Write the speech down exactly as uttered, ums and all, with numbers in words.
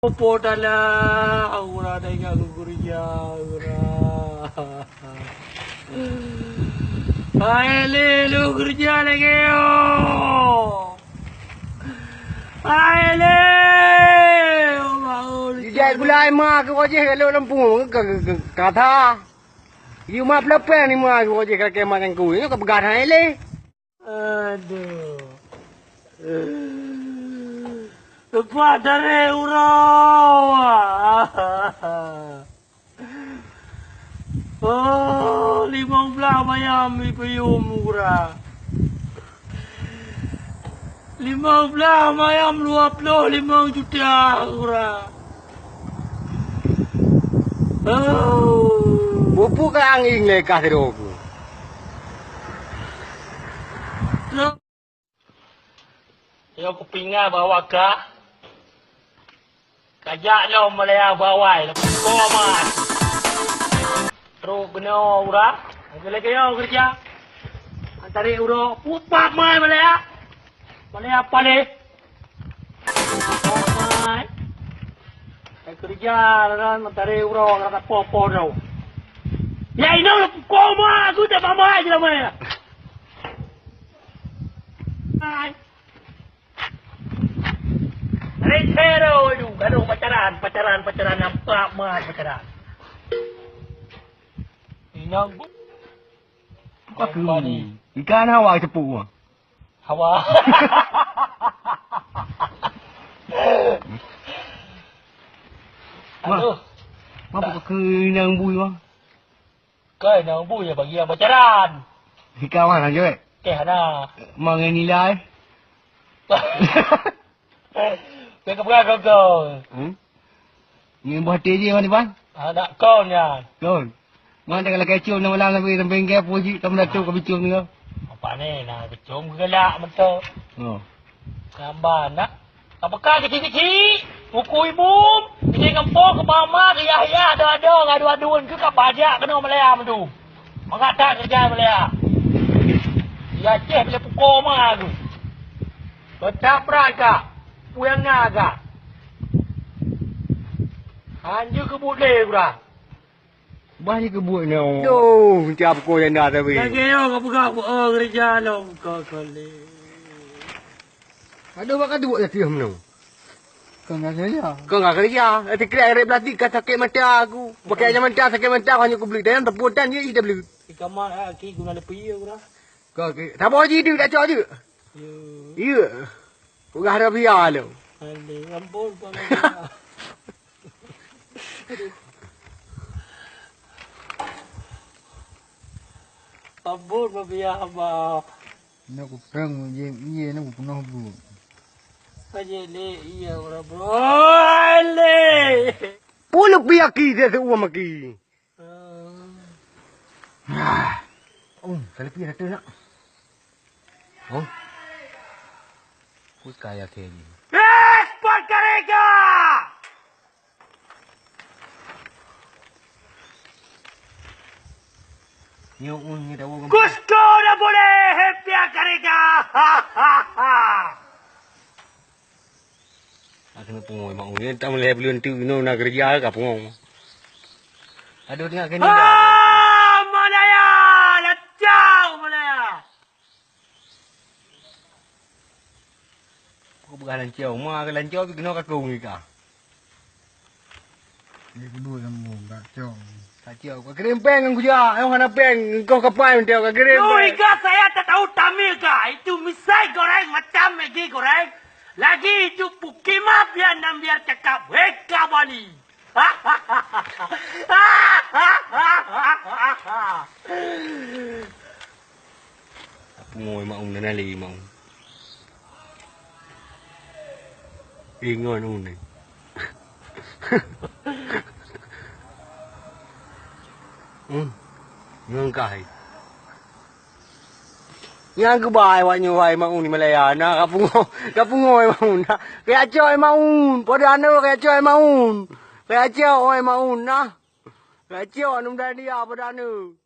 Peue tala, Ura, teuingat lôn keureuja, Ura. Hai lé, lôn keureuja lagèe nyoe. Hai lé, oh, bahu. Jijak gulai ma keu wajah lôn lampu, ka, ka, ka, ka that. Yue ma peulapeh ni ma keu wajah ka keumah nyang kui, nyoe ka peugah hai lé. Aduh. Teumpat dari uroe. Oh, limong blah mayam ipeuyum, Ura. Limong blah mayam dua ploh limong juta, Ura. Oh. Bupu ka angin lé kah sidroe. Nyoe kupinga bahwa ka, ka jak lom Malaya bawai, lom koma. Trok keunoe Ura, lagèe-lagèe nyoe keureuja. Antarek uroe, pupat mai Malaya. Malaya paléh. Pupat mai. Hai keureuja, antarek uroe, rata poh-poh droe. Ya, inong lom koma, aku tak mamai je lama ya. Hai. Rechero, aduh, gadoh pacaran, pacaran, pacaran, nampak mat pacaran. Inong bu-, Apa keu ni? Ikan hawa cepu. Hawa. Wah. Aduh. Apa keu inong bui, wah? Kai na bu ya bagi yang pacaran. Di kawan aja, eh? Keh hana. Mangai nilai. Kau kepegang kau kau. Hmm? Ni buah hati je, Wan Iban? Anak kau nya. Kau. Mana kalau kecil nama malam sampai sampai enggak puji kamu datuk kau bicum ni kau. Apa ni? Nah, bicum gelak betul. Oh. Gambar nak. Apakah kecil-kecil? Buku ibu. Kecil kampung ke mama ke Yahya ada-ada ngadu-aduan ke kat pajak kena Malaya tu. Mangat tak kerja Malaya. Ya Aceh bila pukul ma tu. Betak berat kak. Puyang na kak. Hanjur ke boleh kurang. Bah ni keubuet nyoe. Doh, tiap ko janda tapi. Lagèe nyoe ka peugah, oh, gereja lom ka kali. Aduh, bak ka duek dah tieuh meunoe. Kau enggak kerja. Kau enggak kerja. Nanti kira air plastik ka sakit mata aku. Pakai aja mata sakit mata hanya kubeli dan teputan je dah beli. Di kamar aki guna lepi ya kurang. Kau ke, sabar je tu tak cok je. Ya. Ya. Peugah dah biar tu. Aduh, ampun, ampun. Ampun, Mafia, Abah. Nak kuprang, je, iya, nak kupenuh bu. Aje le, iya, ora, bro. Aile. Puluh piaki dia seuwa maki. Ah. Oh, kali pi rata nak. Oh. Kus kaya ke ni. Eh, spot karega! Nyoe un nyoe dawa. Kusko dah boleh, happy karega. Ha ha ha. Aku nak pungo mak un. Ni tak boleh belum tu, no nak kerja ka pungo. Aduh, tengok kena dah. Ah, Malaya, lacau Malaya. Aku peugah lancau, ma ke lancau, tapi kena kakung ni kah. Dia kedua yang ngomong, tak cong. Tak cong. Kau kirim peng ngan kujak, ayong hana peng, engkau kapai mantap, kau kirim peng. Itu iga saya tak tahu tamil kah. Itu misai goreng macam Maggi goreng. Lagi itu pukimah biar nam biar cakap weka Bali. Pungo mak un, na lé mak un. Ingon un ni. Un. Ngon kai. Nyang keubai awak nyoe hai Maun di Malaya na ka pungo, ka pungo hai Maun na. Kaya cok hai Maun, pada anu kaya cok hai Maun. Kaya cok hai Maun na. Kaya cok anu dah dia pada anu.